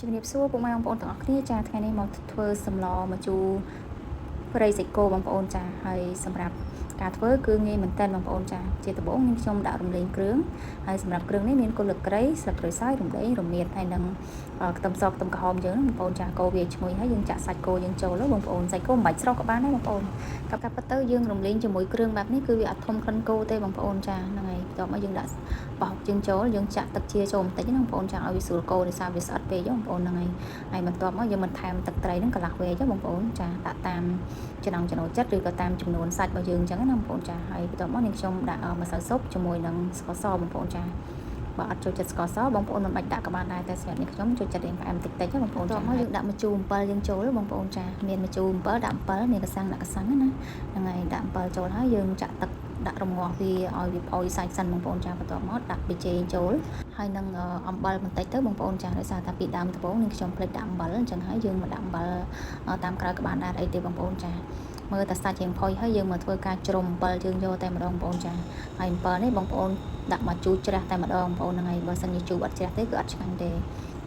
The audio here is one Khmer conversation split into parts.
ជំរាបសួរពុកម៉ែបងប្អូនទាំងអស់គ្នាចាថ្ងៃនេះមកធ្វើសម្លម្ជូរព្រៃសាច់គោបងប្អូនចាហើយសម្រាប់ការធ្វើគឺងាយមែនទែនបងប្អូនចាជាដំបូងនាងខ្ញុំដាក់រំលេងគ្រឿងហើយសម្រាប់គ្រឿងនេះមានគល់លក្រីស្លឹកក្រូចសើចរំដេងរមៀតហើយនិងខ្ទឹមសខ្ទឹមក្រហមយើងបងប្អូនចាកូរវាឈ្ងុយហើយយើងចាក់សាច់គោយើងចូលបងប្អូនសាច់គោមិនបាច់ស្រស់ក៏បានដែរបងប្អូនកាប់កាប់ទៅយើងរំលេងជាមួយគ្រឿងបែបនេះគឺវាអត់ធំក្លិនគោទេបងប្អូនចាហ្នឹងហើយបន្ទាប់មកយើងដាក់បោកយើងចូលយើងចាក់ទឹកជាចូលបន្តិចណាបងប្អូនចាឲ្យវាស្រួលកូរដោយសារវាស្អិតពេកបងប្អូនហ្នឹងហើយហើយបន្ទាប់មកយើងបន្ថែមទឹកត្រីហ្នឹងកន្លះវែកបងប្អូនចាដាក់តាមចំណង់ចំណូលចិត្តឬក៏តាមចំនួនសាច់របស់យើងអញ្ចឹងណាបងប្អូនចាហើយបន្ទាប់មកនាងខ្ញុំដាក់ម្សៅស៊ុបជាមួយនឹងស្ករសបងប្អូនចាបើអត់ចូលចិត្តស្ករសបងប្អូនមិនបាច់ដាក់ក៏បានដែរតែសម្រាប់នេះខ្ញុំចូលចិត្តរៀងផ្អែមតិចតិចបងប្អូនចាមកយើងដាក់ម្ជូរអំពិលយើងចូលបងប្អូនចាមានម្ជូរអំពិលដាក់អំពិលមានកសាំងដាក់កសាំងណាហ្នឹងហើយដាក់អំពិលចូលហើយយើងចាក់ទឹកដាក់រងាស់វាឲ្យវាផុយសាច់សិនបងប្អូនចាបន្ទាប់មកដាក់ប៊ីចេងចូលហើយនឹងអំបិលបន្តិចទៅបងប្អូនចាដោយសារតែពីដើមដំបូងនឹងខ្ញុំភ្លេចដាក់អំបិលអញ្ចឹងហើយយើងមកដាក់អំបិលតាមក្រោយក៏បានដែរអីទេបងប្អូនចាមើលតែសាច់រៀងផុយហើយយើងមកធ្វើការជ្រុំអំពិលយើងយកតែម្ដងបងប្អូនចាហើយអំពិលនេះបងប្អូនដាក់មកជូរជ្រះតែម្ដងបងប្អូនហ្នឹងហើយបើសិនជាជូរអត់ជ្រះទេគឺអត់ឆ្ងាញ់ទេ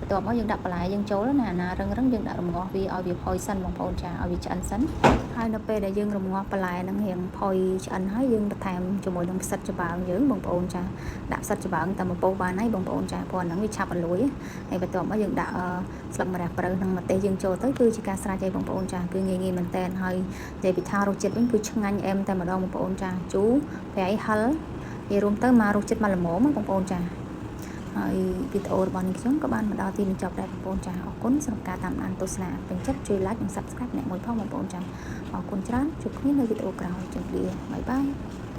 បន្ទាប់មកយើងដាក់បន្លែយើងចូលណាណារឹងរឹងយើងដាក់រងាស់វាឲ្យវាផុយសិនបងប្អូនចាឲ្យវាឆ្អិនសិនហើយនៅពេលដែលយើងរងាស់បន្លែហ្នឹងរៀងផុយឆ្អិនហើយយើងបន្ថែមជាមួយនឹងផ្សិតចំបើងយើងបងប្អូនចាដាក់ផ្សិតចំបើងតែមួយពោះបានហើយបងប្អូនចាព្រោះអាហ្នឹងវាឆាប់រលួយហើយបន្ទាប់មកយើងដាក់ស្លឹកម្រះព្រៅនិងម្ទេសយើងចូលទៅគឺជាការស្រេចហើយបងប្អូនចាគឺងាយងាយមែនតែនហើយនិយាយពីថារសជាតិវិញគឺឆ្ងាញ់អែមតែម្ដងបងប្អូនចាជូរប្រៃហឹរនិយាយរួមទៅមករសជាតិមកល្មមបងប្អូនចាហើយវីដេអូរបស់នាងខ្ញុំក៏បានមកដល់ទីបញ្ចប់ដែរបងប្អូនចាអរគុណសម្រាប់ការតាមដានទស្សនាពេញចិត្តជួយ like និង Subscribe អ្នកមួយផងបងប្អូនចាអរគុណច្រើនជួបគ្នានៅវីដេអូក្រោយជម្រាបលា bye bye.